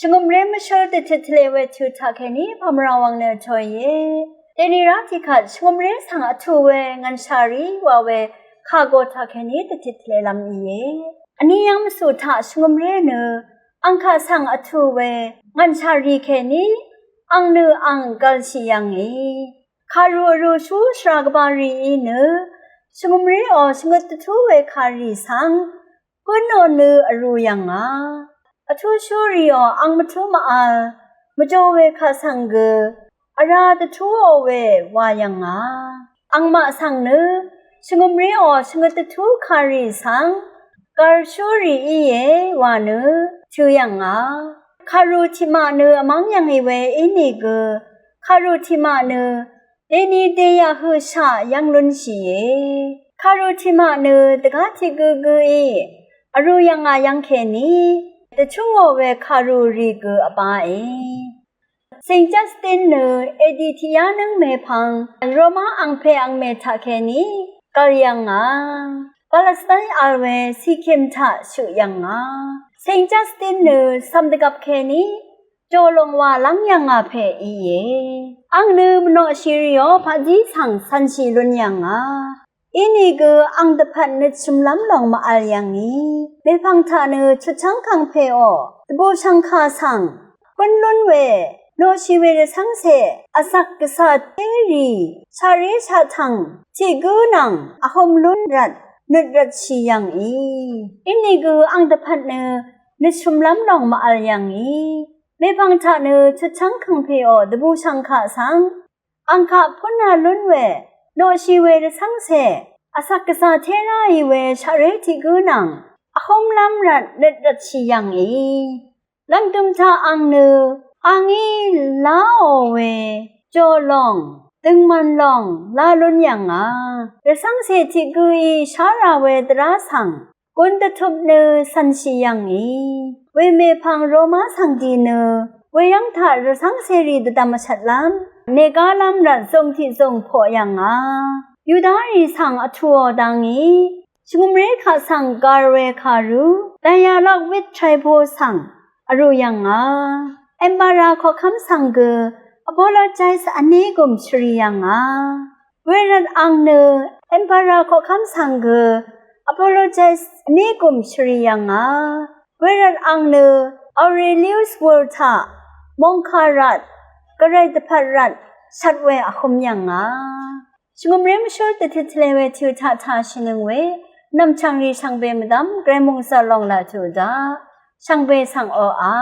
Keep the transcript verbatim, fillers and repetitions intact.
Shvngø̀mré mvshǿl dvtit tvle we tø taqkèní pàmvrà wvng nø tø̀ìe. Dèni rá tiqkvt shvngø̀mré svng vtù we ngv̀nshà rì wa we kàgø taqkèní dvtit tvlelv́m íe. Vní yv́ng mvsù taq shvngø̀mré nø ang kaq svng vtù we ngv̀nshà rì kèní ang nø ang gv̀lshì yv̀ngì. Kàrù vrūshú shvra gvbà rìí nø shvngø̀mré ò shvngøt dvtú we kàrì svng gǿnò nø vrū yv̀ngà. Vtúshú rìò ang mvtú mvvl mvjò we kaq svng gø vrá dvtúò we wa yv̀ngà. Angmaq svng nø shvngø̀mré ò shvngøt dvtú kàrì svng gv̀rshú rì íe wa nø tø̄ yv̀ngà. Kàrù tiqmaq nø vmv́ng yv̀ngì we ínìgø kàrù tiqmaq nø dèni dèyaq høqshaq yv́ng lúnshìe. Kàrù tiqmaq nø dvgá tiq gǿgǿí vrū yv̀ngà yv́ng kèní dvchúngò we kàrù rì gø vbāe. Saint Justin nø edi tiqyá nǿng mèpvng Roma angpè angmè taqkèní gv̀l yv̀ngà. Palestine vl we Sikim taq shøq yv̀ngà. Saint Justin nø cv̀m dvgvp kèní jòlòng wa lv́ng yv̀ngà pè íe. Ang nø mvnoqshì rìò paqzí svng cv̀nshì lún yv̀ngà. Inìgø ang dvpvt nøt shø̀mlv́m lòng mvvl yv̀ngì. Mèpvng taq nø chutchv́ng kàngpèò dvbùshv̀ngkà svng bǿn lún we noqshì we rvcv́ngcè vzvk gvcà térì shaqré shaqtv̀ng tiq gǿ nvng vhø̄m lún rvt nøt rvtshì yv̀ngì. Inìgø ang dvpvt nø nøt shø̀mlv́m lòng mvvl yv̀ngì. Mèpvng taq nø chutchv́ng kàngpèò dvbùshv̀ngkà svng ang kaq púnra lún we noqshì we rvcv́ngcè vzvk gvcà té ráì we shaqré tiq gǿ nvng vhø̄mlv́m rvt nøt rvtshì yv̀ngì. Lv́ngdøm taq ang nø angí láò we jòlòng døngman lòng lá lún yv̀ngà. Rvcv́ngcè tiq gǿí shá rà we dvrá svng gún dvtup nø cv̀nshì yv̀ngì. Wemèpvng Roma svng dì nø weyv́ng taq rvcv́ngcèrì dvdv̀m vshvtlv́m nègálv́m rvt zùng tiqzùng poq yv̀ngà. Yudarì svng vtùò dangí shvngø̀mré kaq svng gv̀l we kàrú dayalok wit traipo svng vrū yv̀ngà. Emperor koqkv́m svng gø apologize vní gùm shvrì yv̀ngà. Wervt ang nø Emperor koqkv́m svng gø apologize vní gùm shvrì yv̀ngà. Wervt ang nø Aurelius wur taq mòngkà rvt gvray dvpvt rvt shvt we vhø̄m yv̀ngà. Shvngø̀mré mvshǿl dvtit tvle we tø taq taq shìnøng we nv̀mchv̀ngrì shvngbe mvdv́m gvray mòngzv̀r lòng laq tø daq shvngbe svng oqà.